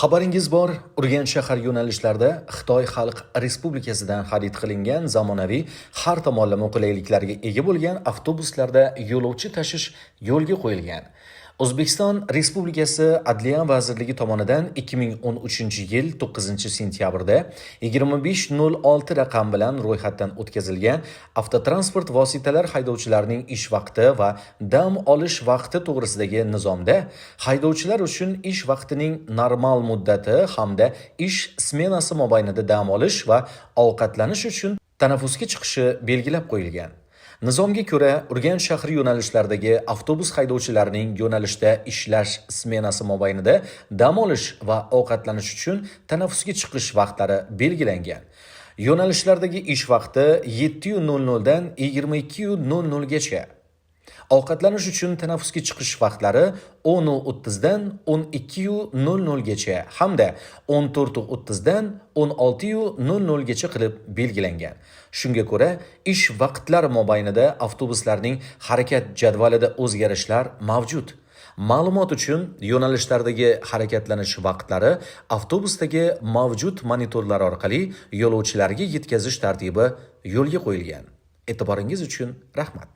Xabaringiz bor, Urganch shahar yo'nalishlarida Xitoy Xalq Respublikasidan xarid qilingan zamonaviy, har tomonlama qulayliklarga ega bo'lgan avtobuslarda yo'lovchi tashish yo'lga qo'yilgan. O'zbekiston Respublikasi Adliya vazirligi tomonidan 2013-yil 9-sentyabrda 2506 raqam bilan ro'yxatdan o'tkazilgan avtotransport vositalar haydovchilarining ish vaqti va dam olish vaqti to'g'risidagi nizomda haydovchilar uchun ish vaqtining normal muddati hamda ish smenasi mobaynida dam olish va ovqatlanish uchun tanaffusga chiqishi belgilab qo'yilgan. Nizomga ko'ra, Urganch shahri yo'nalishlaridagi avtobus haydovchilarining yo'nalishda ishlash smenasi mobaynida dam olish va ovqatlanish uchun tanaffusga chiqish vaqtlari belgilangan. Yo'nalishlardagi ish vaqti 7:00 dan 22:00 gacha. Ovqatlanish uchun tanaffusga chiqish vaqtlari 10:30 dan 12:00 gacha hamda 14:30 dan 16:00 gacha qilib belgilangan. Shunga ko'ra, ish vaqtlari mobaynida avtobuslarning harakat jadvalida o'zgarishlar mavjud. Ma'lumot uchun, yo'nalishlardagi harakatlanish vaqtlari avtobusdagi mavjud monitorlar orqali yo'lovchilarga yetkazish tartibi yo'lga qo'yilgan. E'tiboringiz uchun rahmat.